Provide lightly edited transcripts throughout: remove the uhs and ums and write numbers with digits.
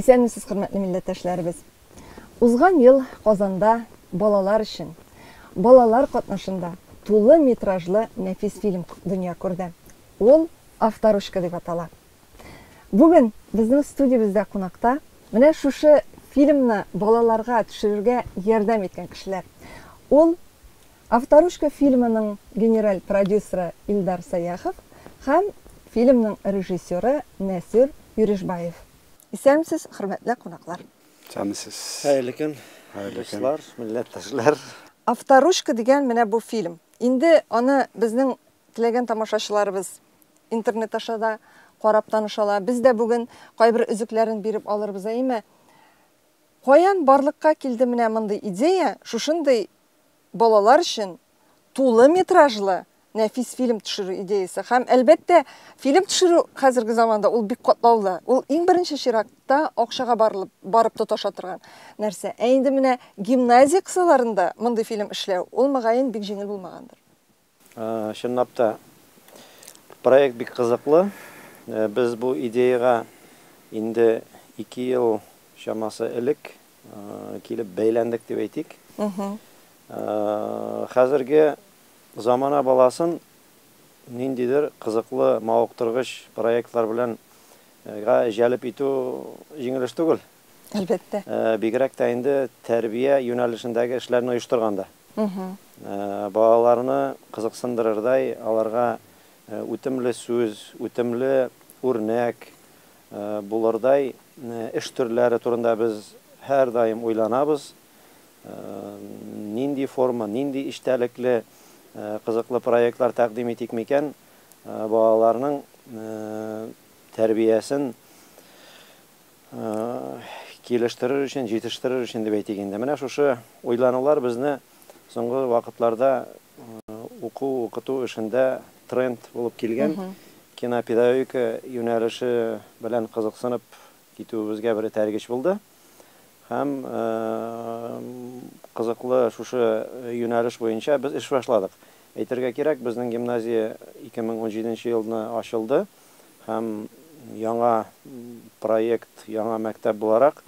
Исәнмесез, хөрмәтле милләттәшләребез. Узган ел Казанда балалар өчен, балалар катнашында тулы метражлы нәфис фильм дөнья күрде. Ул Авторучка дип атала. Бүген безнең студиябездә кунакта менә шушы фильмны балаларга төшерергә ярдәм иткән кешеләр. Ул Авторучка фильмының генераль продюсеры Илдар Сәяхов һәм фильмның режиссеры Нәсүр Юришбаев. Исәнмесез, хөрмәтле кунаклар! Исәнмесез. Хәерле көн, дуслар, милләттәшләр. Авторучка дигән менә бу фильм. Инде аны безнең теләгән тамашачыларыбыз интернет аша да карап таныша ала. Без дә бүген кайбер өзекләрен биреп алырбыз, әйеме? Каян барлыкка килде менә мондый идея, шушындый балалар өчен тулы метражлы нәфис фильм төшерү идеясе? Һәм, әлбәттә, фильм төшерү хәзерге заманда ул бик катлаулы. Ул иң беренче чиратта акчага барылып, барып тоташа торган нәрсә. Ә инде менә гимназия кысаларында мондый фильм эшләү, ул, мөгаен, бик җиңел булмагандыр. Чынлап та, проект бик кызыклы. Без бу идеяга инде 2 ел чамасы элек килеп бәйләндек дип әйтик. Хәзерге замана баласын ниндидер кызыклы, мавыктыргыч проектлар белән җәлеп итү җиңел эш түгел. Әлбәттә. Бигрәк тә инде тәрбия юнәлешендәге эшләрне оештырганда. Балаларны кызыксындырырдай, аларга үтемле сүз, үтемле үрнәк булырдай эш төрләре турында без һәрдаим уйланабыз. Нинди форма, нинди эчтәлекле кызыклы проектлар тәкъдим итик микән, балаларның тәрбиясен килештерер өчен, җитештерер өчен дип әйтик инде. Менә шушы уйланулар безне соңгы вакытларда уку, укыту эшендә тренд булып килгән кинопедагогика юнәлеше белән кызыксынып китүебезгә бер этәргеч булды. Һәм кызыклы шушы юнәлеш буенча без эш башладык. Әйтергә кирәк, безнең гимназия 2017 елны ачылды һәм яңа проект, яңа мәктәп буларак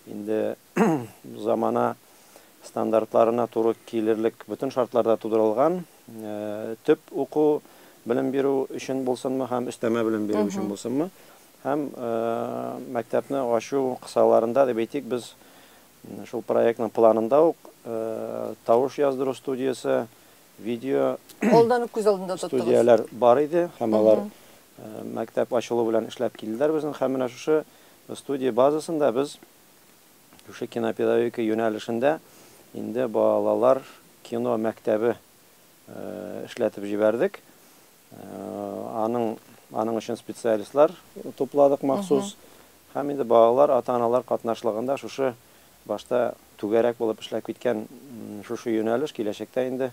инде замана стандартларына туры килерлек бөтен шартларда тудырылган төп уку белем бирү өчен булсынмы һәм өстәмә белем бирү өчен булсынмы, һәм мәктәпне ачу кысаларында дип әйтик, без шул проектның планында ук тавыш яздыру студиясе, видео алдан ук күз алдында тоттыгыз. Студияләр бар иде һәм алар мәктәп ачылу белән эшләп килделәр безнең, һәм менә шушы студия базасында без шушы кинопедагогика юнәлешендә инде балалар кино мәктәбе эшләтеп җибәрдек. Аның өчен специалистлар тупладык махсус. Һәм инде балалар, ата-аналар катнашлыгында шушы башта түгәрәк булып эшләп киткән шушы юнәлеш киләчәктә инде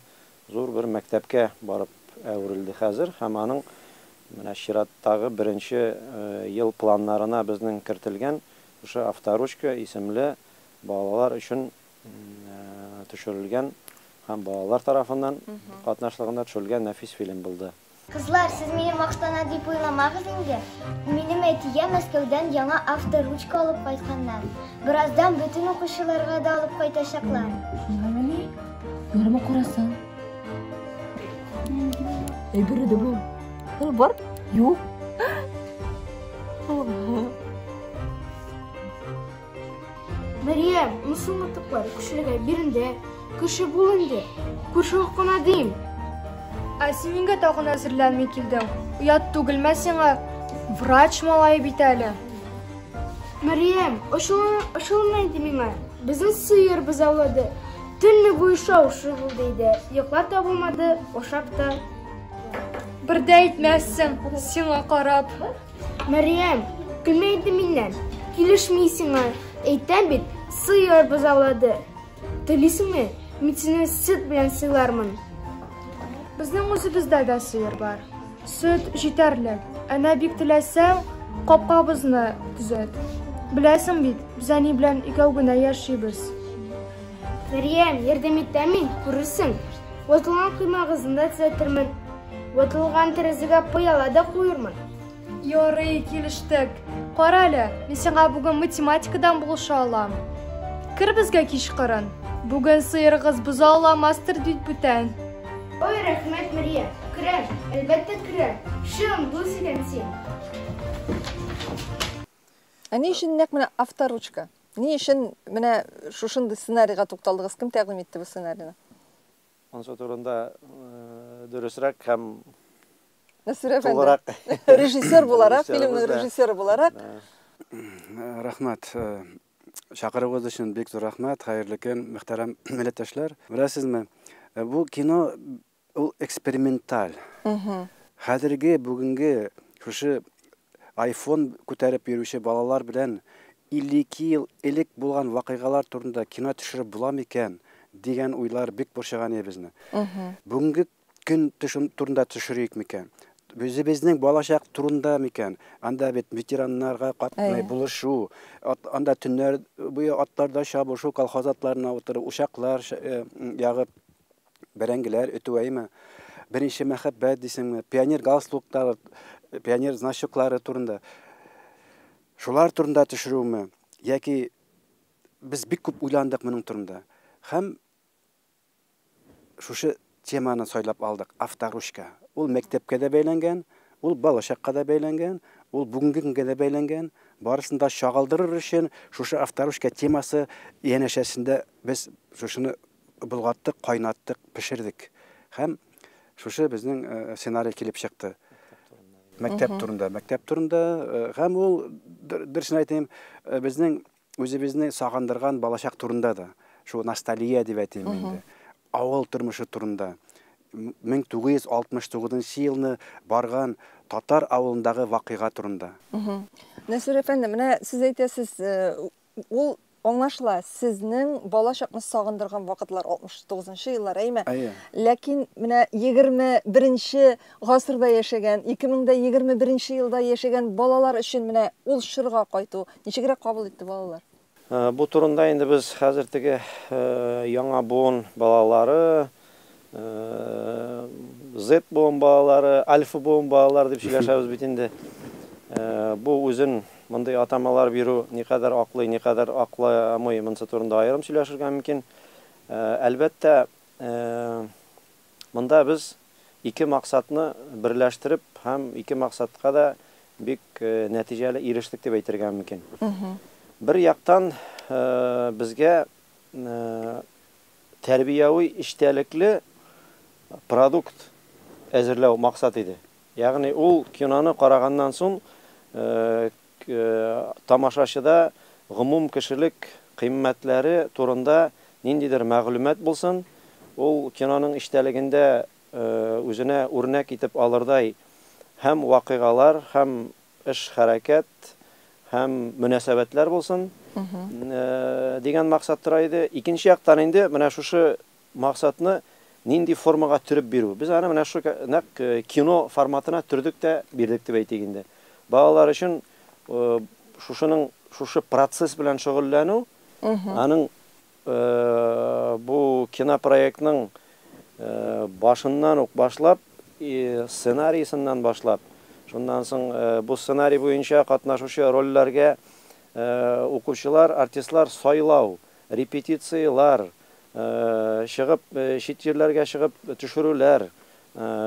зур бер мәктәпкә барып әверелде хәзер, һәм аның менә чираттагы беренче ел планнарына безнең кертелгән шушы Авторучка исемле балалар өчен төшерелгән һәм балалар тарафыннан катнашлыгында төшерелгән нәфис фильм булды. Кызлар, сез мине мактана дип уйламагыз инде. Минем әтигә Мәскәүдән яңа авторучка алып кайтканнар. Бераздан бөтен укучыларга да алып кайтачаклар. Шулаймыни? Ярыма карасаң. Әйбере дә бар. Ул бар? Юк. Мәрьям, мусыл мылтыклар күршеләргә биренде. Кеше бул инде. Күрше хакына дим. Ә син нигә тагын әзерләнми килдең? Оят түгелме сиңа? Врач малае бит әле. Мәрьям, ачуланма инде миңа. Безнең сыер бозаулады. Төнне буе шау-шу булды иде. Йоклап та булмады, ашап та. Бер дә әйтмәссең, сиңа карап. Мәрьям, көлмә инде миннән. Килешми сиңа. Әйтәм бит, сыер бозаулады. Телисеңме? Мин сине сөт белән сыйлармын. Безнең үзебездә дә сыер бар. Сөт җитәрлек. Әнә бик теләсәң, капкабызны төзәт. Беләсең бит, без әни белән икәү генә яшибез. Мәрьям, ярдәм итәм мин, күрерсең. Ватылган коймагызны да төзәтермен. Ватылган тәрәзәгә пыяла да куермын. Ярый, килештек. Кара әле, мин сиңа бүген математикадан булыша алам. Кер безгә кичкырын. Бүген сыерыгыз бозауламастыр бит бүтән. Ой, рәхмәт, Мәрия. Керәм, әлбәттә керәм. Чын дус икән син. Ә ни өчен нәкъ менә авторучка? Ни өчен менә шушындый сценарийга тукталдыгыз? Кем тәкъдим итте бу сценарийны? Монысы турында дөресрәк һәм Нәсир әфәнде. Тулырак. Режиссер буларак, фильмның режиссеры буларак. Рәхмәт. Чакыруыгыз өчен бик зур рәхмәт. Хәерле көн, мөхтәрәм милләттәшләр. Беләсезме, бу кино ул эксперименталь. Хәзерге, бүгенге шушы iPhone күтәреп йөрүче балалар белән 52 ел элек булган вакыйгалар турында кино төшереп була микән дигән уйлар бик борчыган иде безне. Бүгенге көн турында төшерик микән? Үзебезнең балачак турында микән? Анда бит ветераннарга катнай булышу, анда төннәр буе атларда чабышу, колхоз атларына утырып, учаклар ягып, бәрәңгеләр өтү, әйме? Беренче мәхәббәт дисеңме? Пионер галстуклары, пионер значоклары турында. Шулар турында төшерүме? Яки без бик күп уйландык моның турында. Һәм шушы теманы сайлап алдык, авторучка. Ул мәктәпкә дә бәйләнгән, ул балачакка да бәйләнгән, ул бүгенге көнгә дә бәйләнгән. Барысын да чагылдырыр өчен шушы авторучка темасы янәшәсендә без шушыны болгаттык, кайнаттык, пешердек. Һәм шушы безнең сценарий килеп чыкты. Мәктәп турында, мәктәп турында һәм ул, дөресен әйтәм, безнең үзебезне сагындырган балачак турында да. Шул ностальгия дип әйтим инде. Авыл тормышы турында. 1969 елны барган татар авылындагы вакыйга турында. Нәсир әфәнде, менә сез әйтәсез, ул аңлашыла, сезнең балачакны сагындырган вакытлар 69 еллар, әйме? Әйе. Ләкин менә 21 гасырда яшәгән, 2021 елда яшәгән балалар өчен менә ул чорга кайту ничегрәк кабул итте балалар? Бу турында инде без хәзер теге яңа буын балалары, Z буын балалары, альфа буын балалары дип сөйләшәбез бит инде. Бу үзен мондый атамалар бирү никадәр аклый, никадәр акламый, монысы турында аерым сөйләшергә мөмкин. Әлбәттә, монда без ике максатны берләштереп һәм ике максатка да бик нәтиҗәле ирештек дип әйтергә мөмкин. Бер яктан безгә тәрбияви эчтәлекле продукт әзерләү максат иде. Ягъни ул киноны караганнан соң тамашачыда гомум кешелек кыйммәтләре турында ниндидер мәгълүмат булсын, ул киноның эчтәлегендә үзенә үрнәк итеп алырдай һәм вакыйгалар, һәм эш-хәрәкәт, һәм мөнәсәбәтләр булсын дигән максат тора иде. Икенче яктан инде менә шушы максатны нинди формага төреп бирү. Без аны менә шу нәкъ кино форматына төрдек тә бирдек дип әйтик инде. Балалар өчен шушының шушы процесс белән шөгыльләнү, аның бу кинопроектның башыннан ук башлап, сценарийсыннан башлап, шуннан соң бу сценарий буенча катнашучы рольләргә укучылар, артистлар сайлау, репетицияләр, чыгып, чит җирләргә чыгып төшерүләр,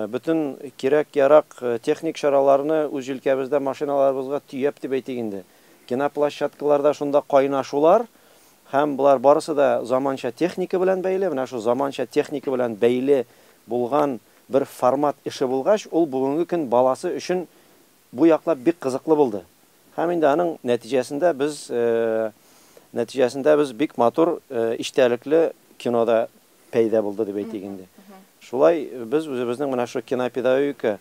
бөтен кирәк-ярак техник чараларны үз җилкәбездә машиналарыбызга төяп дип әйтик инде. Киноплощадкаларда шунда кайнашулар һәм болар барысы да заманча техника белән бәйле, менә шу заманча техника белән бәйле булган бер формат эше булгач, ул бүгенге көн баласы өчен бу яклап бик кызыклы булды. Һәм инде аның нәтиҗәсендә без бик матур эчтәлекле кинода пәйда булды дип әйтик инде. Шулай без үзебезнең менә шу кинопедагогика,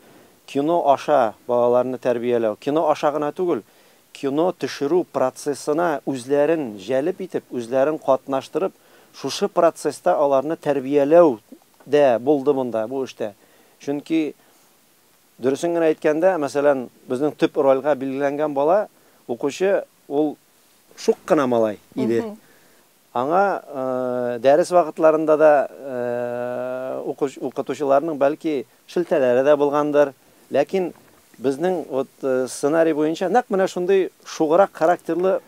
кино аша балаларны тәрбияләү, кино аша гына түгел, кино төшерү процессына үзләрен җәлеп итеп, үзләрен катнаштырып, шушы процесста аларны тәрбияләү дә булды монда бу эштә. Чөнки дөресен генә әйткәндә, мәсәлән, безнең төп рольгә билгеләнгән бала, укучы, ул шук кына малай иде. Аңа дәрес вакытларында да укытучыларның бәлки шелтәләре дә булгандыр, ләкин Безнең вот сценарий буенча нәкъ менә шундый шуграк характерлы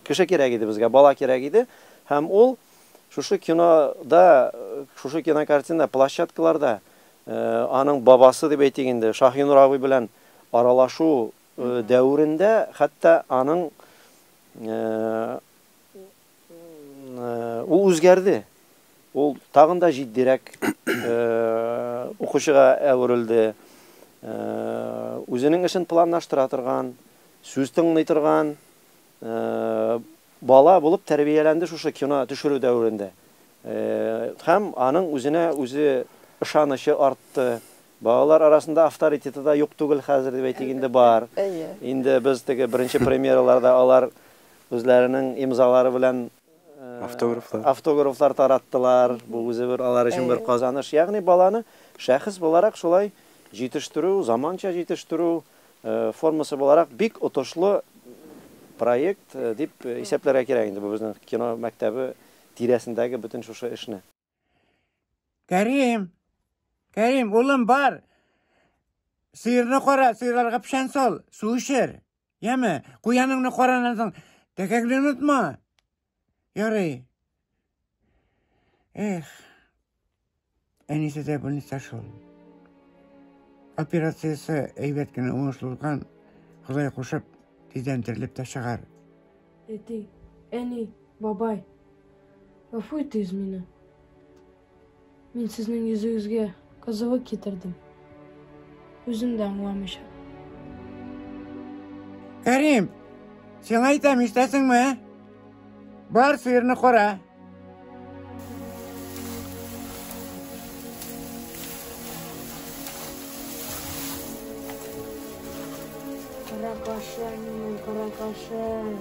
кеше кирәк иде безгә, бала кирәк иде. Һәм ул шушы кинода, шушы кинокартина площадкаларда аның бабасы дип әйтик инде, Шаһинур абый белән аралашу дәверендә хәтта аның ул үзгәрде. Ул тагын да җитдирәк укучыга әверелде. Үзенең эшен планлаштыра торган, сүз тыңлый торган бала булып тәрбияләнде шушы кино төшерү дәверендә. Һәм аның үзенә үзе ышанычы артты. Балалар арасында авторитеты да юк түгел хәзер дип әйтик инде бар. Инде без теге беренче премьераларда алар үзләренең имзалары белән автографлар автографлар тараттылар. Бу үзе бер алар өчен бер казаныш. Ягъни баланы шәхес буларак шулай җитештерү, заманча җитештерү формасы буларак бик отышлы проект дип исәпләргә кирәк инде бу безнең кино мәктәбе тирәсендәге бөтен шушы эшне. Кәрим! Кәрим, улым бар! Сыерны кара, сыерларга печән сал, су эчер. Яме, куяныңны караннан соң тәкәңне онытма. Ярый. Эх. Әнисе дә больница шул. Операциясе әйбәт кенә уңышлы булган. Ходай кушып, тиздән терелеп тә чыгар. Әти, әни, бабай, гафу итегез мине. Мин сезнең йөзегезгә кызыллык китердем. Үзем дә аңламыйча. Кәрим, сиңа әйтәм, ишетәсеңме? Бар, сыерны кара. Каракашы, минем каракашы.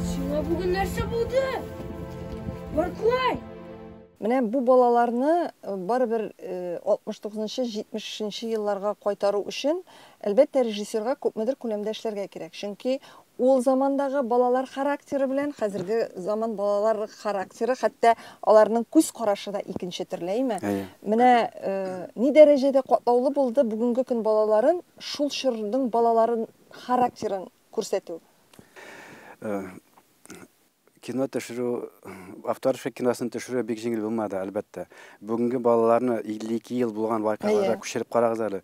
Сиңа бүген нәрсә булды? Барклай! Менә бу балаларны барыбер 69-нчы, 70-нче елларга кайтару өчен, әлбәттә, режиссерга күпмедер күләмдә эшләргә кирәк. Чөнки ул замандагы балалар характеры белән хәзерге заман балалар характеры, хәтта аларның күз карашы да икенче төрле, әйме? Менә ни дәрәҗәдә катлаулы булды бүгенге көн балаларын шул чорның балаларын характерын күрсәтү? Кино төшерү, авторша киносын төшерү бик җиңел булмады, әлбәттә. Бүгенге балаларны 52 ел булган вакыйгаларга күчереп карагыз әле.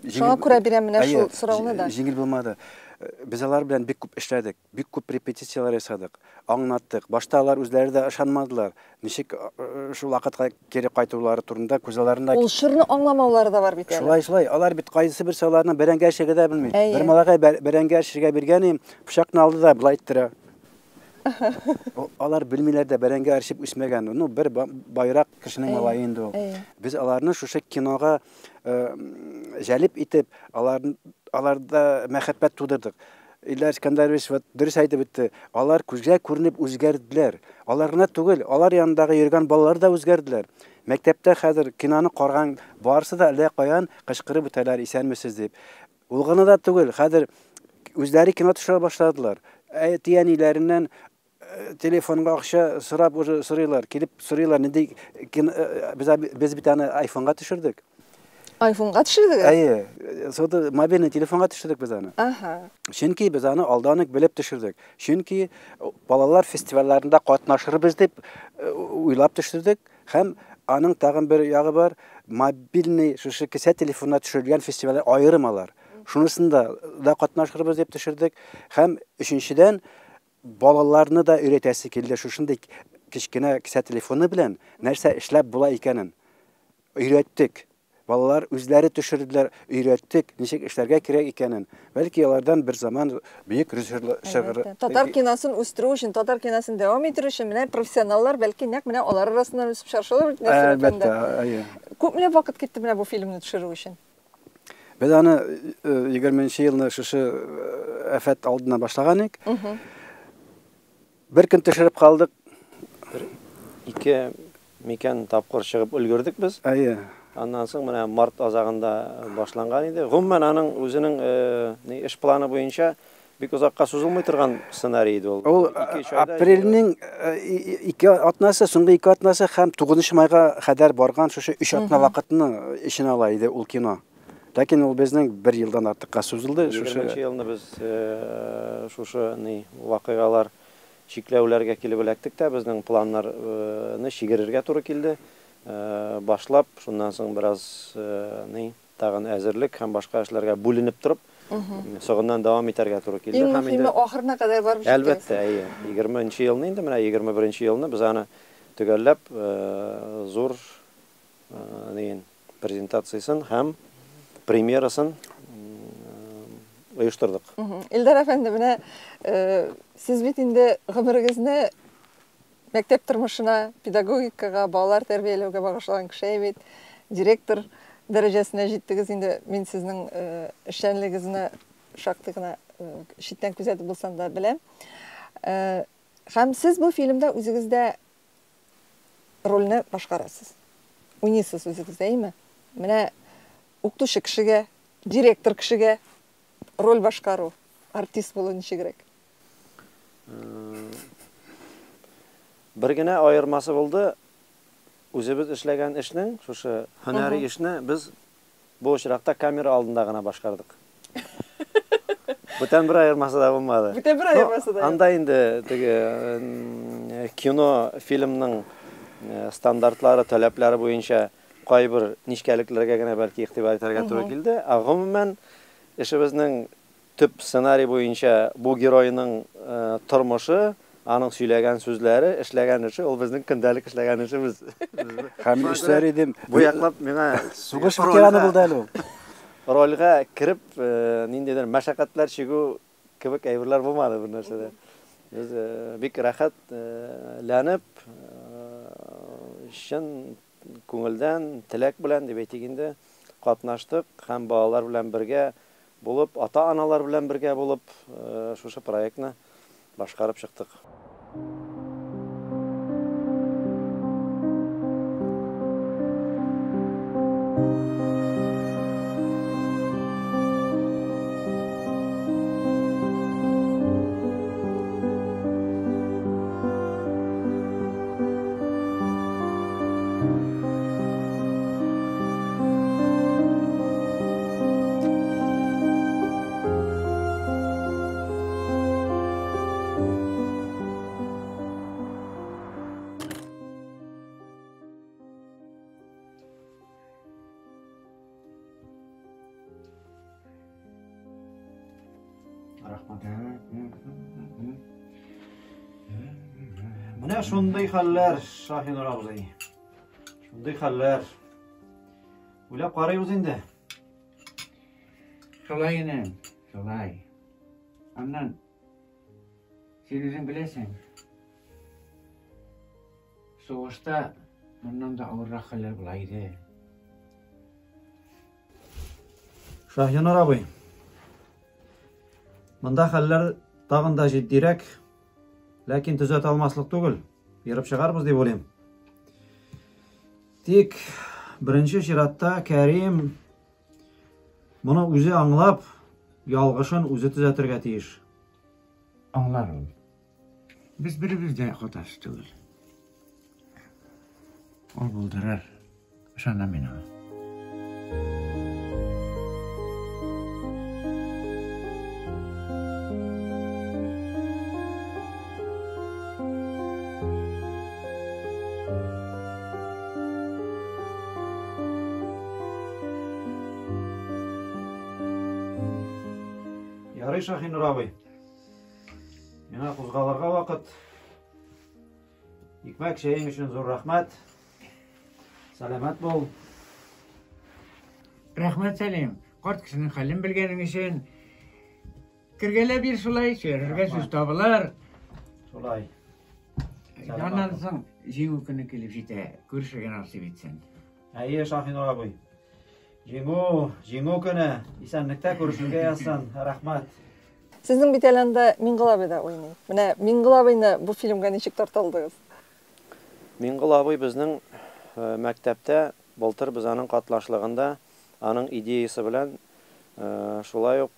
Шуңа күрә бирәм менә шул сорауны да. Җиңел булмады. Без алар белән бик күп эшләдек, бик күп репетицияләр ясадык, аңлаттык. Башта алар үзләре дә ышанмадылар. Ничек шул вакытка кире кайтулары турында күз алларында Ул чорны аңламаулары да бар бит әле. Шулай, шулай. Алар бит кайсы берсе аларның бәрәңге әрчергә дә белми. Бер малайга бәрәңге әрчергә биргән идем, пычакны алды да болай иттерә. Алар белмиләр дә бәрәңге әрчеп үсмәгән. Ну, бер байрак кешенең малае инде ул. Без аларны шушы кинога җәлеп итеп, аларда мәхәббәт тудырдык. Ильдар Искәндәрович вот дөрес әйтеп үтте. Алар күзгә күренеп үзгәрделәр. Алар гына түгел, алар янындагы йөргән балалар да үзгәрделәр. Мәктәптә хәзер киноны караган барысы да әллә каян кычкырып үтәләр, исәнмесез дип. Ул гына да түгел, хәзер үзләре кино төшерә башладылар. Әти-әниләреннән телефонга акча сорап уже сорыйлар, килеп сорыйлар, нинди кино, без бит аны айфонга төшердек. Айфонга төшердегез? Әйе, сода мобильный телефонга төшердек без аны. Чөнки без аны алдан ук белеп төшердек. Чөнки балалар фестивальләрендә катнашырбыз дип уйлап төшердек һәм аның тагын бер ягы бар, мобильный шушы кесә телефонына төшерелгән фестивальләр аерым алар. Шунысында да катнашырбыз дип төшердек. Һәм өченчедән, балаларны да өйрәтәсе килде шушындый кечкенә кесә телефоны белән нәрсә эшләп була икәнен. Өйрәттек. Балалар үзләре төшерделәр, өйрәттек, ничек эшләргә кирәк икәнен. Бәлки алардан бер заман бөек режиссерлар чыгыр. Татар киносын үстерү өчен, татар киносын дәвам итү өчен менә профессионаллар бәлки нәкъ менә алар арасыннан үсеп чыгар. Шулай бит, Нәсир Әлбәттә, әфәнде? әйе. Күпме вакыт китте менә бу фильмны төшерү өчен? Без аны егерменче елны шушы афәт алдына башлаган идек. Бер көн төшереп калдык. Бер, ике, микән тапкыр чыгып өлгердек без. Әйе. Аннан соң менә март азагында башланган иде. Гомумән, аның үзенең эш планы буенча бик озакка сузылмый торган сценарий иде ул. Ул апрельнең 2 атнасы, соңгы 2 атнасы һәм 9 майга кадәр барган шушы 3 атна вакытны эченә ала иде ул кино. Ләкин ул безнең бер елдан артыкка сузылды. 20 елны без шушы вакыйгалар, чикләүләргә килеп эләктек тә, безнең планнарны чигерергә туры килде. Башлап, шуннан соң бераз тагын әзерлек һәм башка эшләргә бүленеп торып, соңыннан дәвам итәргә туры килде. Иң мөһиме ахырына кадәр барып җиттегез. Әлбәттә, әйе. 20 елны инде, менә 21 елны без аны төгәлләп, зур презентациясен һәм премьерасын оештырдык. Илдар әфәнде, менә сез бит инде гомерегезне мәктәп тормышына, педагогикага, балалар тәрбияләүгә багышлаган кеше бит, директор дәрәҗәсенә җиттегез инде. Мин сезнең эшчәнлегегезне шактый гына читтән күзәтеп булсам да беләм. Һәм сез бу фильмда үзегез дә рольне башкарасыз. Уйныйсыз үзегез, әйеме? Менә укытучы кешегә, директор кешегә роль башкару, артист булу ничегрәк? Бер генә аермасы булды. Үзебез эшләгән эшнең, шушы һөнәри эшне без бу очракта камера алдында гына башкардык. Бүтән бер аермасы да булмады. Бүтән бер аермасы да. Анда инде теге кино фильмның стандартлары, таләпләре буенча кайбер нечкәлекләргә генә бәлки игътибар итәргә туры килде. Ә гомумән эшебезнең төп сценарий буенча бу геройның тормышы, аның сөйләгән сүзләре, эшләгән эше, ул безнең көндәлек эшләгән эшебез. Һәм эшләр идем. Бу яклап миңа сугыш ветераны булды әле ул. Рольгә кереп, ниндидер мәшәкатьләр чигү кебек әйберләр булмады бер нәрсәдә. Без бик рәхәтләнеп, чын күңелдән, теләк белән дип әйтик инде, катнаштык һәм балалар белән бергә булып, ата-аналар белән бергә булып, шушы проектны башкарып чыктык. Менә шундый хәлләр, Шаһинур абзый. Шундый хәлләр. Уйлап карыйбыз инде. Шулай инде, шулай. Аннан син үзең беләсең. Сугышта моннан да авыррак хәлләр була иде. Шаһинур абый. Монда хәлләр тагын да җитдирәк, ләкин төзәтә алмаслык түгел. Ерып чыгарбыз дип уйлыйм. Тик беренче чиратта Кәрим моны үзе аңлап, ялгышын үзе төзәтергә тиеш. Аңлар ул. Без беребез дә хатасы түгел. Ул булдырыр. Ышанам мин аңа. Ярый, Шаһинур абый. Миңа кузгалырга вакыт. Икмәк чәең өчен зур рәхмәт. Сәламәт бул. Рәхмәт, Сәлим. Карт кешенең хәлен белгәнең өчен. Кергәләп бир шулай, сөйләргә сүз табылыр. Шулай. Аннан соң җиңү көне килеп җитә. Күрешергә насыйп итсен. Әйе, Шаһинур абый. Җиңү, җиңү көне. Исәнлектә күрешергә язсын. Рәхмәт. Сезнең бит әле анда Миңгол абый да уйный. Менә Миңгол абыйны бу фильмга ничек тарта алдыгыз? Миңгол абый безнең мәктәптә былтыр без аның катнашлыгында, аның идеясы белән шулай ук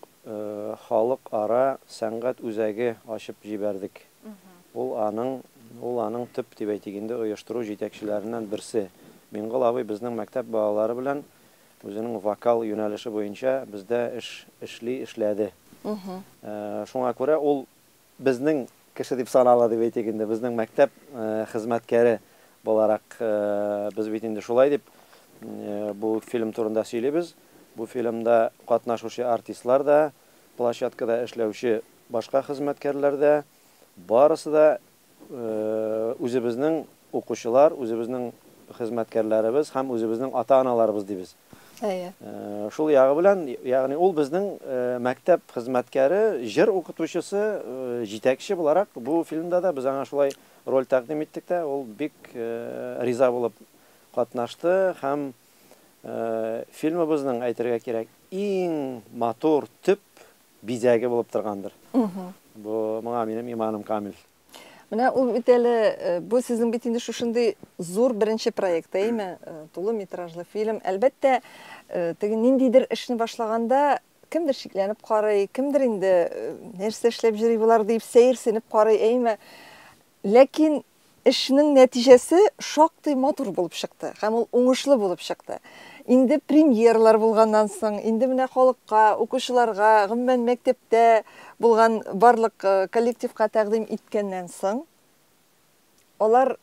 халыкара сәнгать үзәге ачып җибәрдек. Ул аның, ул аның төп дип әйтик инде оештыру җитәкчеләреннән берсе. Миңгол абый безнең мәктәп балалары белән үзенең вокал юнәлеше буенча бездә эш эшли, эшләде. Шуңа күрә ул безнең кеше дип санала дип әйтик инде, безнең мәктәп хезмәткәре буларак без бит инде шулай дип бу фильм турында сөйлибез. Бу фильмда катнашучы артистлар да, площадкада эшләүче башка хезмәткәрләр дә, барысы да үзебезнең укучылар, үзебезнең хезмәткәрләребез һәм үзебезнең ата-аналарыбыз дибез. Әйе. Шул ягы белән, ягъни ул безнең мәктәп хезмәткәре, җыр укытучысы, җитәкче буларак бу фильмда да без аңа шулай роль тәкъдим иттек тә, ул бик риза булып катнашты һәм фильмыбызның, әйтергә кирәк, иң матур төп бизәге булып торгандыр. Бу моңа минем иманым камил. Менә ул бит әле, бу сезнең бит инде шушындый зур беренче проект, әйеме? Тулы метражлы фильм. Әлбәттә, теге ниндидер эшне башлаганда кемдер шикләнеп карый, кемдер инде нәрсә эшләп йөри болар дип сәерсенеп карый, әйеме? Ләкин эшнең нәтиҗәсе шактый матур булып чыкты һәм ул уңышлы булып чыкты. Инде премьералар булганнан соң, инде менә халыкка, укучыларга, гомумән мәктәптә булган барлык коллективка тәкъдим иткәннән соң, алар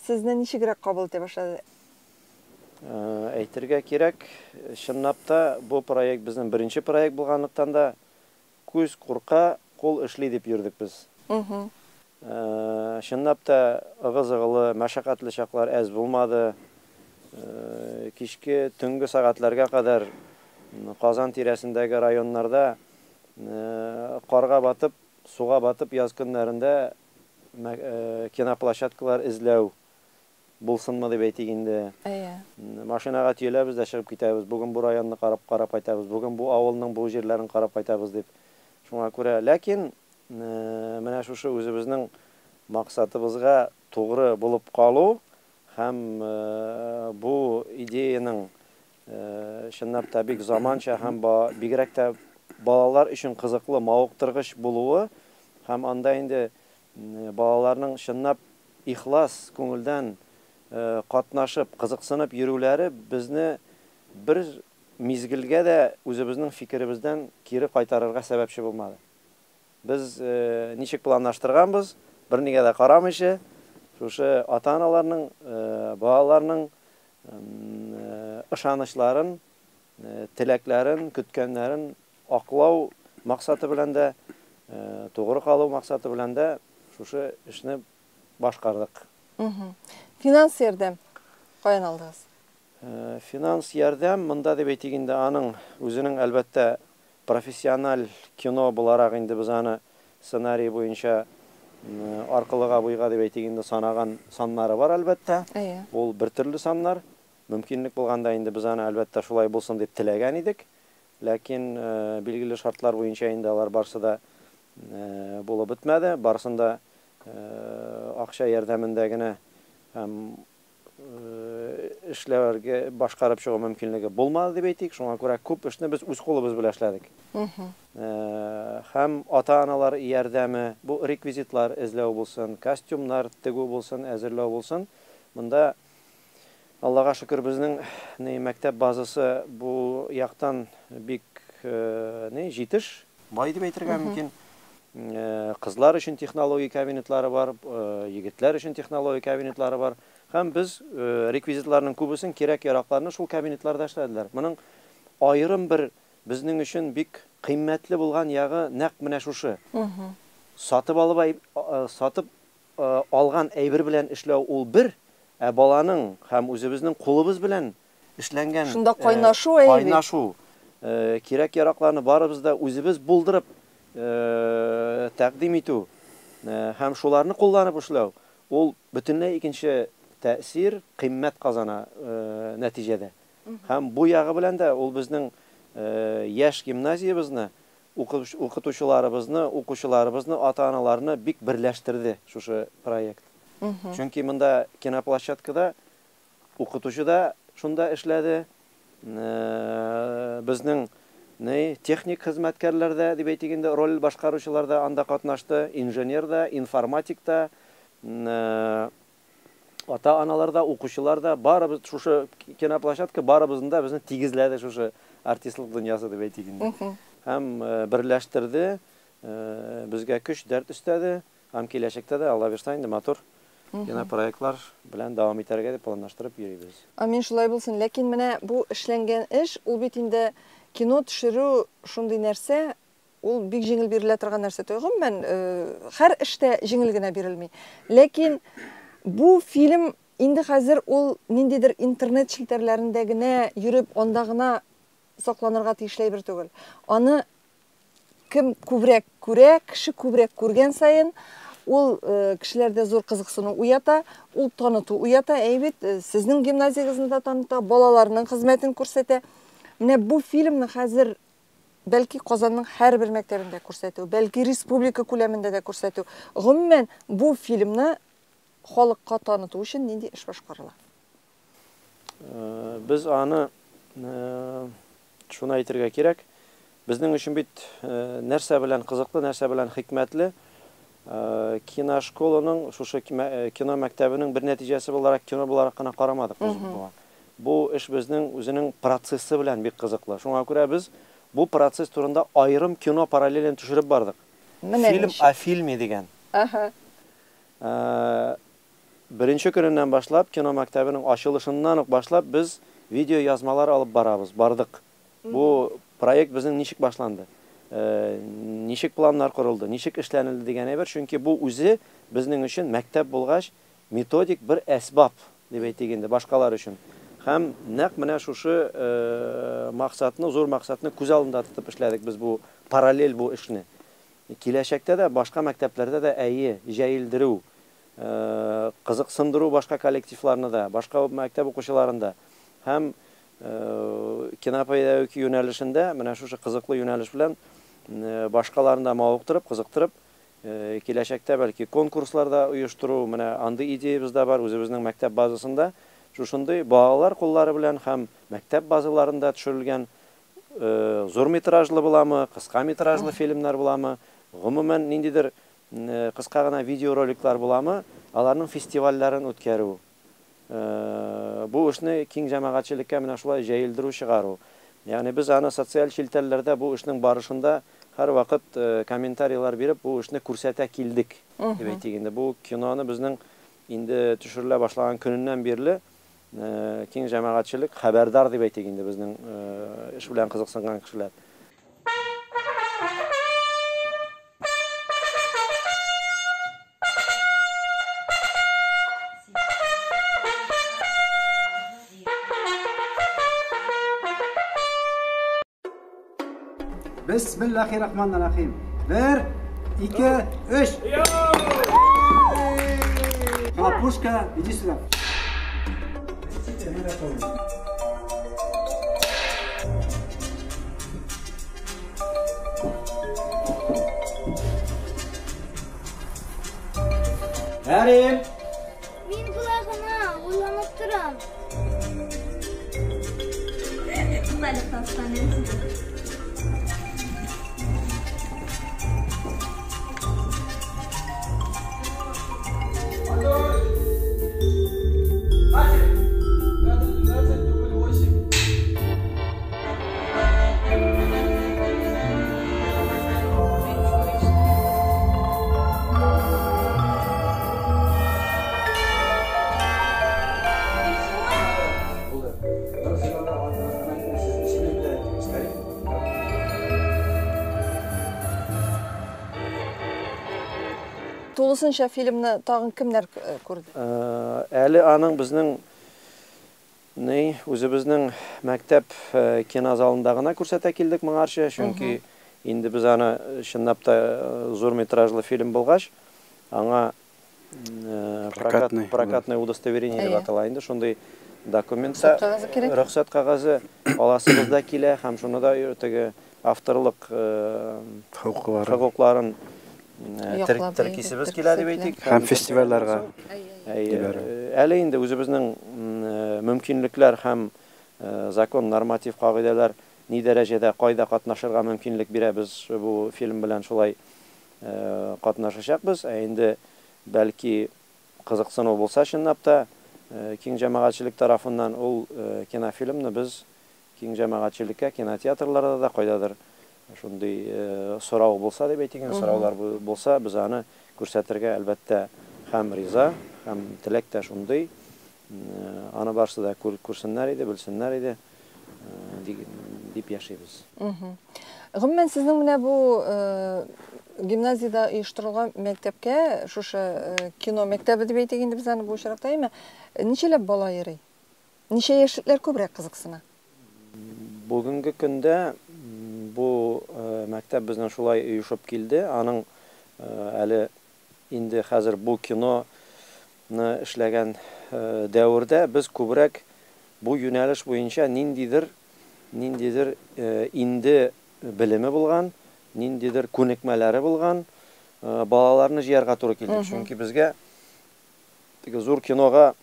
сезне ничегрәк кабул итә башлады? Әйтергә кирәк, чынлап та бу проект безнең беренче проект булганлыктан да, күз курка, кул эшли дип йөрдек без. Чынлап та ыгы-зыгылы, мәшәкатьле чаклар әз булмады. Кичке, төнге сәгатьләргә кадәр Казан тирәсендәге районнарда карга батып, суга батып яз көннәрендә киноплощадкалар эзләү булсынмы дип әйтик инде. Әйе. Машинага төяләбез дә чыгып китәбез. Бүген бу районны карап карап кайтабыз, бүген бу авылның бу җирләрен карап кайтабыз дип. Шуңа күрә, ләкин менә шушы үзебезнең максатыбызга тугры булып калу һәм бу идеянең чынлап та бик заманча һәм бигрәк тә балалар өчен кызыклы, мавыктыргыч булуы һәм анда инде балаларның чынлап ихлас күңелдән катнашып, кызыксынып йөрүләре безне бер мизгелгә дә үзебезнең фикеребездән кире кайтарырга сәбәпче булмады. Без ничек планлаштырганбыз, бернигә дә карамыйча, шушы ата-аналарның, балаларның ышанычларын, теләкләрен, көткәннәрен аклау максаты белән дә, тугры калу максаты белән дә шушы эшне башкардык. Финанс ярдәм каян алдыгыз? Финанс ярдәм монда дип әйтик инде, аның үзенең әлбәттә профессиональ кино буларак инде без аны сценарий буенча аркылыга буйга дип әйтик инде санаган саннары бар әлбәттә. Ул бер төрле саннар. Мөмкинлек булганда инде без аны әлбәттә шулай булсын дип теләгән идек. Ләкин билгеле шартлар буенча инде алар барсы да булып бетмәде. Барысын да акча ярдәмендә генә һәм эшләргә башкарып чыгу мөмкинлеге булмады дип әйтик. Шуңа күрә күп эшне без үз кулыбыз белән эшләдек. Һәм ата-аналар ярдәме, бу реквизитлар эзләү булсын, костюмнар тегү булсын, әзерләү булсын. Монда Аллага шөкер, безнең мәктәп базасы бу яктан бик җитеш, бай дип әйтергә мөмкин. Кызлар өчен технология кабинетлары бар, егетләр өчен технология кабинетлары бар. Һәм без реквизитларның күбесен, кирәк-яракларны шул кабинетларда эшләделәр. Моның аерым бер безнең өчен бик кыйммәтле булган ягы нәкъ менә шушы. Сатып алып, сатып алган әйбер белән эшләү ул бер, ә баланың һәм үзебезнең кулыбыз белән эшләнгән шунда кайнашу әйбер. Кайнашу, кирәк-яракларны барыбыз да үзебез булдырып тәкъдим итү һәм шуларны кулланып эшләү ул бөтенләй икенче тәэсир, кыйммәт казана нәтиҗәдә. Һәм бу ягы белән дә ул безнең яшь гимназиябезне, укытучыларыбызны, укучыларыбызны, ата-аналарны бик берләштерде шушы проект. Чөнки монда киноплощадкада укытучы да шунда эшләде, безнең ни техник хезмәткәрләр дә, дип әйтик инде, роль башкаручылар да анда катнашты, инженер да, информатик та, ата-аналар да, укучылар да, барыбыз шушы киноплощадка барыбызны да безне тигезләде шушы артистлык дөньясы дип әйтик инде. Һәм берләштерде, безгә көч, дәрт өстәде. Һәм киләчәктә дә, Алла бирса инде, матур кинопроектлар белән дәвам итәргә дип планлаштырып йөрибез. Амин, шулай булсын. Ләкин менә бу эшләнгән эш, ул бит инде кино төшерү шундый нәрсә, ул бик җиңел бирелә торган нәрсә түгел. Гомумән, һәр эш тә җиңел генә бирелми. Ләкин бу фильм инде хәзер ул ниндидер интернет челтәрләрендә генә йөреп, анда гына сакланырга тиешле әйбер түгел. Аны кем күбрәк күрә, кеше күбрәк күргән саен, ул кешеләрдә зур кызыксыну уята, ул таныту уята, әй бит, сезнең гимназиягезне дә таныта, балаларның хезмәтен күрсәтә. Менә бу фильмны хәзер бәлки Казанның һәрбер мәктәбендә күрсәтү, бәлки республика күләмендә дә күрсәтү. Гомумән, бу фильмны халыкка таныту өчен нинди эш башкарыла? Без аны шуны әйтергә кирәк, безнең өчен бит нәрсә белән кызыклы, нәрсә белән хикмәтле, киношколаның, шушы кино мәктәбенең бер нәтиҗәсе буларак, кино буларак кына карамадык без моңа. Бу эш безнең үзенең процессы белән бик кызыклы. Шуңа күрә без бу процесс турында аерым кино параллелен төшереп бардык. Фильм о фильме дигән. Беренче көненнән башлап, кино мәктәбенең ачылышыннан ук башлап, без видеоязмалар алып барабыз, бардык. Бу проект безнең ничек башланды, ничек планнар корылды, ничек эшләнелде дигән әйбер, чөнки бу үзе безнең өчен мәктәп булгач, методик бер әсбап, дип әйтик инде, башкалар өчен. Һәм нәкъ менә шушы максатны, зур максатны күз алдында тотып эшләдек без бу параллель бу эшне. Киләчәктә дә башка мәктәпләрдә дә әйе, җәелдерү, кызыксындыру башка коллективларны да, башка мәктәп укучыларын да. Һәм кинопедагогика юнәлешендә менә шушы кызыклы юнәлеш белән башкаларны да мавыктырып, кызыктырып, киләчәктә бәлки конкурслар да оештыру, менә андый идеябез дә бар үзебезнең мәктәп базасында. Шушындый балалар куллары белән һәм мәктәп базаларында төшерелгән зур метражлы буламы, кыска метражлы фильмнар буламы, гомумән ниндидер кыска гына видеороликлар буламы, аларның фестивальләрен үткәрү. Бу эшне киң җәмәгатьчелеккә менә шулай җәелдерү чыгару. Ягъни без аны социаль челтәрләрдә бу эшнең барышында һәрвакыт комментарийлар биреп, бу эшне күрсәтә килдек, дип әйтик инде. Бу киноны безнең инде төшерелә башлаган көненнән бирле киң җәмәгатьчелек хәбәрдар дип әйтик инде безнең эш белән кызыксынган кешеләр. Бисмиллахиррахманиррахим. 1, 2, 3. Хлопушка, иди сюда. Әрим! Мин болай гына уйланып торам. Тулысынча фильмны тагын кемнәр күрде? Әле аның безнең ни үзебезнең мәктәп кинозалында гына күрсәтә килдек моңарчы, чөнки инде без аны чынлап та зур метражлы фильм булгач, аңа прокатное удостоверение дип атала инде, шундый документ рөхсәт кәгазе аласыбыз да килә һәм шуны да теге авторлык хокукларын Теркисебез килә дип әйтик. Һәм фестивальләргә. Әле инде үзебезнең мөмкинлекләр һәм закон, норматив кагыйдәләр ни дәрәҗәдә, кайда катнашырга мөмкинлек бирә, без бу фильм белән шулай катнашачакбыз. Ә инде бәлки кызыксыну булса чынлап та киң җәмәгатьчелек тарафыннан ул кинофильмны без киң җәмәгатьчелеккә кинотеатрларда да кайдадыр шундый сорау булса дип әйтик, сораулар булса, без аны күрсәтергә әлбәттә һәм риза, һәм теләк тә шундый. Аны барысы да күрсеннәр иде, белсеннәр иде дип яшибез. Гомумән, сезнең менә бу гимназиядә оештырылган мәктәпкә, шушы кино мәктәбе дип әйтик инде без аны бу очракта, әйме, ничәләп бала йөри? Ничә яшьлекләр күбрәк кызыксына? Бүгенге көндә бу мәктәп безнең шулай оешып килде. Аның әле инде хәзер бу киноны эшләгән дәвердә без күбрәк бу юнәлеш буенча ниндидер инде белеме булган, ниндидер күнекмәләре булган балаларны җыярга туры килде. Чөнки безгә теге зур кинога,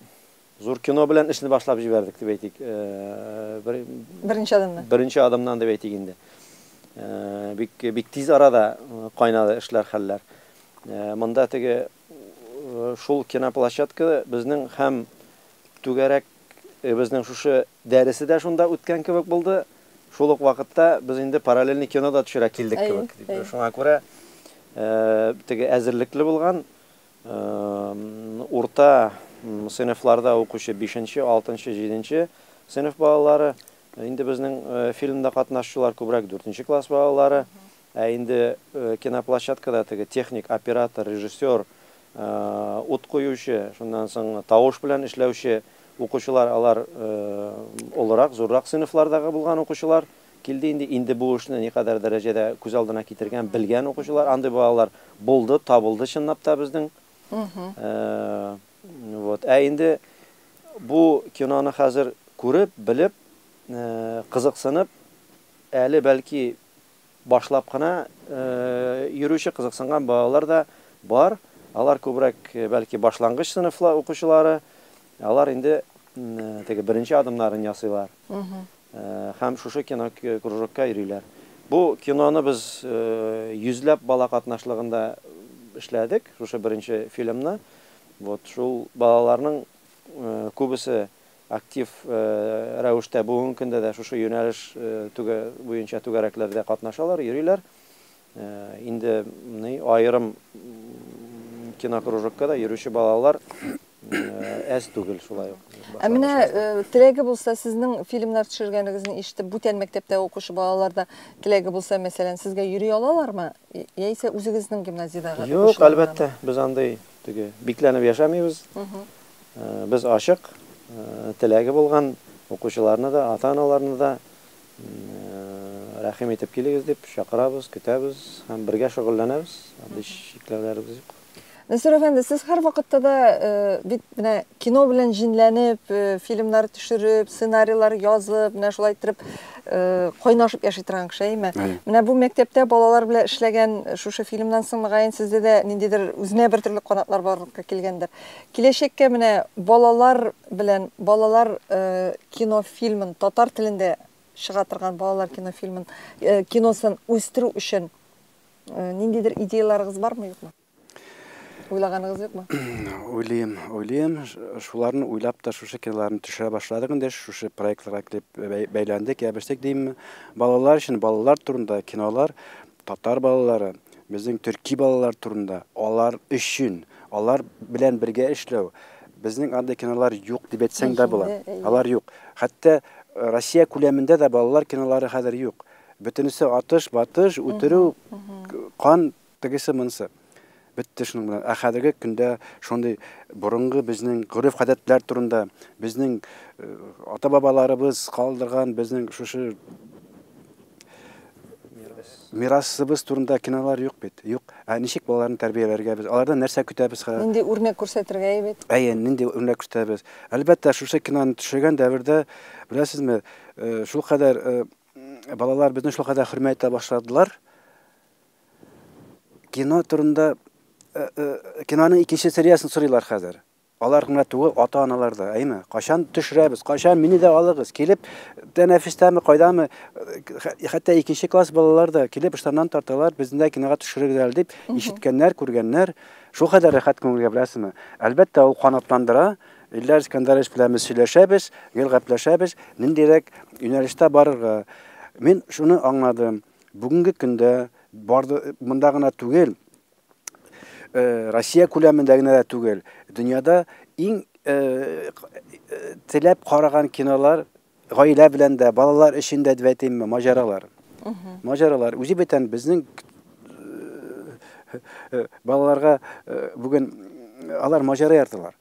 зур кино белән эшне башлап җибәрдек дип әйтик. Беренче адымнан. Беренче адымнан дип әйтик инде. Бик тиз арада кайнады эшләр, хәлләр. Монда теге шул киноплощадка безнең һәм түгәрәк безнең шушы дәресе дә шунда үткән кебек булды. Шул ук вакытта без инде параллельный кино да төшерә килдек кебек. Шуңа күрә теге әзерлекле булган урта сыйныфларда укучы 5-нче, 6-нчы, 7-нче сыйныф балалары, инде безнең фильмда катнашучылар күбрәк 4-нче класс балалары. Ә инде киноплощадкада теге техник, оператор, режиссер, ут куючы, шуннан соң тавыш белән эшләүче укучылар, алар олырак, зуррак сыйныфлардагы булган укучылар килде инде. Инде бу эшне никадәр дәрәҗәдә күз алдына китергән, белгән укучылар, андый балалар булды, табылды чынлап та безнең. Вот. Ә инде бу киноны хәзер күреп, белеп, кызыксынып, әле бәлки башлап кына йөрүче кызыксынган балалар да бар. Алар күбрәк бәлки башлангыч сыйныфлар укучылары, алар инде теге беренче адымнарын ясыйлар. Һәм шушы кино кружокка йөриләр. Бу киноны без йөзләп бала катнашлыгында эшләдек, шушы беренче фильмны. Вот шул балаларның күбесе актив рәвештә бүгенге көндә дә шушы юнәлеш буенча түгәрәкләрдә катнашалар, йөриләр. Инде аерым кинокружокка да йөрүче балалар әз түгел шулай ук. Ә менә теләге булса, сезнең фильмнар төшергәнегезне ишетеп, бүтән мәктәптә укучы балалар да теләге булса, мәсәлән, сезгә йөри алалармы? Яисә үзегезнең гимназиядәге укучылар? Юк, әлбәттә, без андый теге бикләнеп яшәмибез. Без ачык, теләге булган укучыларны да, ата-аналарны да рәхим итеп килегез дип чакырабыз, көтәбез һәм бергә шөгыльләнәбез. Андый чикләүләребез юк. Нәсир әфәнде, сез һәр вакытта да бит менә кино белән җенләнеп, фильмнар төшереп, сценарийлар язып, менә шулай итеп кайнашып яши торган кеше, әйме? Менә бу мәктәптә балалар белән эшләгән шушы фильмнан соң мөгаен сездә дә ниндидер үзенә бер төрле канатлар барлыкка килгәндер. Киләчәккә менә балалар белән балалар кинофильмын татар телендә чыга торган балалар кинофильмын киносын үстерү өчен ниндидер идеяларыгыз бармы, юкмы? Уйлаганыгыз юкмы? Уйлыйм, уйлыйм. Шуларны уйлап та шушы киноларны төшерә башладык инде, шушы проектларга килеп бәйләндек, ябештек димме. Балалар өчен, балалар турында кинолар, татар балалары, безнең төрки балалар турында, алар өчен, алар белән бергә эшләү. Безнең андый кинолар юк дип әйтсәң дә була. Алар юк. Хәтта Россия күләмендә дә балалар кинолары хәзер юк. Бөтенесе атыш, батыш, үтерү, кан, тегесе монысы. Бетте шуның белән. Ә хәзерге көндә шундый борынгы безнең гореф-гадәтләр турында, безнең ата-бабаларыбыз калдырган безнең шушы мирасыбыз турында кинолар юк бит. Юк. Ә ничек балаларны тәрбияләргә без? Алардан нәрсә көтәбез хәзер? Нинди үрнәк күрсәтергә бит? Әйе, нинди үрнәк күрсәтәбез? Әлбәттә, шушы киноны төшергән дәвердә, беләсезме, шул кадәр балалар безне шул кадәр хөрмәт итә башладылар. Кино турында, киноның икенче сериясен сорыйлар хәзер. Алар гына түгел, ата-аналар да, әйме? Кайчан төшерәбез, кайчан мине дә алыгыз, килеп, тәнәфестәме, кайдамы, хәтта икенче класс балалар да килеп ыштаннан тарталар, безне дә кинога төшерегез әле дип, ишеткәннәр, күргәннәр. Шул кадәр рәхәт күңелгә, беләсезме? Әлбәттә, ул канатландыра. Илдар Искәндәрович белән без сөйләшәбез, гел гәпләшәбез, ниндирәк юнәлештә барырга. Мин шуны аңладым, бүгенге көндә барды, монда гына түгел, Россия күләмендә генә дә түгел, дөньяда иң теләп караган кинолар гаилә белән дә, балалар өчен дә дип әйтимме, маҗаралар. Маҗаралар. Үзе бит безнең балаларга бүген алар маҗара яраталар.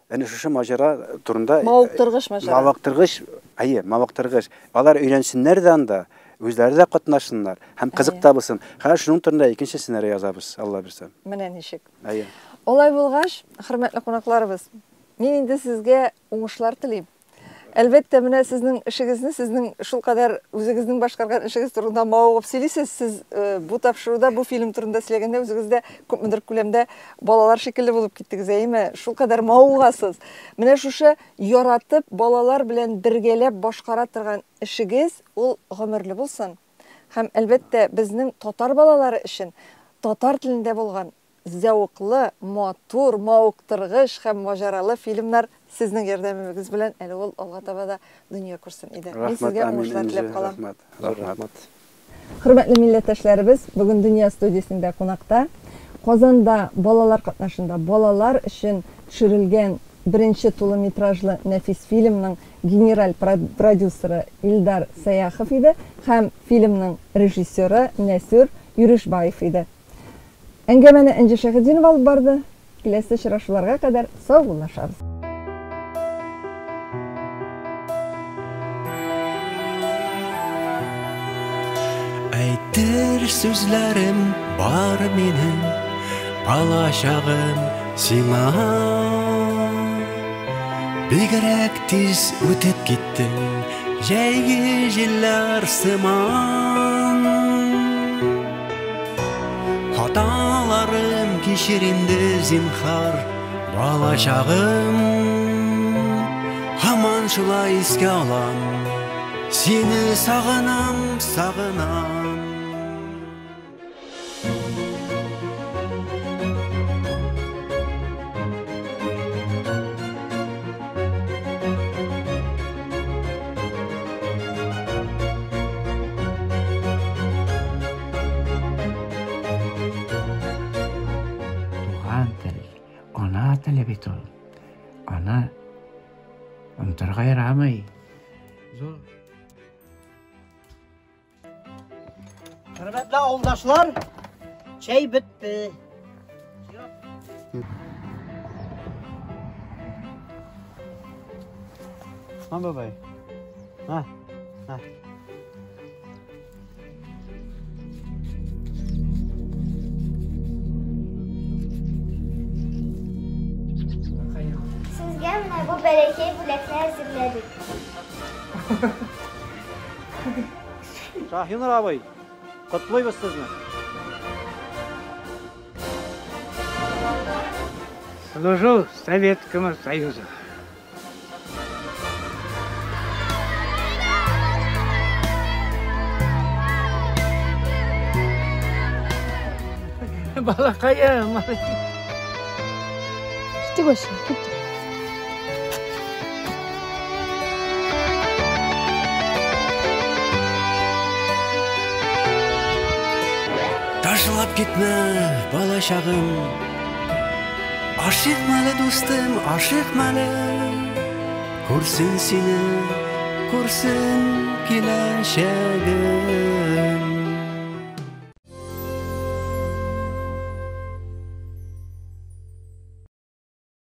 Әнә шушы маҗара турында Мавыктыргыч маҗара. Мавыктыргыч, әйе, мавыктыргыч. Алар өйрәнсеннәр дә анда, үзләре дә катнашсыннар һәм кызык та булсын. Хәзер шуның турында икенче сценарий язабыз, Алла бирсә. Менә ничек. Әйе. Алай булгач, хөрмәтле кунакларыбыз, мин инде сезгә уңышлар телим. Әлбәттә, менә сезнең эшегезне, сезнең шулкадәр үзегезнең башкарган эшегез турында мавыгып сөйлисез. Сез бу тапшыруда, бу фильм турында сөйләгәндә үзегез дә күпмедер күләмдә балалар шикелле булып киттегез, әйеме? Шулкадәр мавыгасыз. Менә шушы яратып балалар белән бергәләп башкара торган эшегез ул гомерле булсын. Һәм әлбәттә, безнең татар балалары өчен татар телендә булган зәвыклы, матур, мавыктыргыч һәм маҗаралы фильмнар сезнең ярдәмегез белән әле ул алга таба да дөнья күрсен иде. Мин сезгә уңышлар теләп калам. Рәхмәт, рәхмәт. Хөрмәтле милләттәшләребез, бүген Дөнья студиясендә кунакта Казанда балалар катнашында балалар өчен төшерелгән беренче тулы метражлы нәфис фильмның генераль продюсеры Илдар Сәяхов иде һәм фильмның режиссеры Нәсүр Юришбаев иде. Әңгәмәне Энҗе Шәһетдинова алып барды. Киләсе очрашуларга кадәр саубуллашабыз. Әйтер сүзләрем бар минем, балачагым сиңа. Бигрәк тиз үтеп киттең, җәйге җилләр сыман. Хаталарым кичер инде зинһар, балачагым. Һаман шулай искә алам, сине сагынам, сагынам. Туган тел, ана теле бит ул. Аны онытырга ярамый. Зур. Хөрмәтле авылдашлар, чәй бетте. Усман бабай. На, на. Сезгә менә бу бәләкәй бүләкне әзерләдек. Шаһинур абый, котлыйбыз сезне. Служу Советскому Союзу. Балакаем. Киттек вообще, киттек. Ташлап китмә, балачагым. Ашыкма әле, дустым, ашыкма әле. Күрсен сине, күрсен киләчәгем.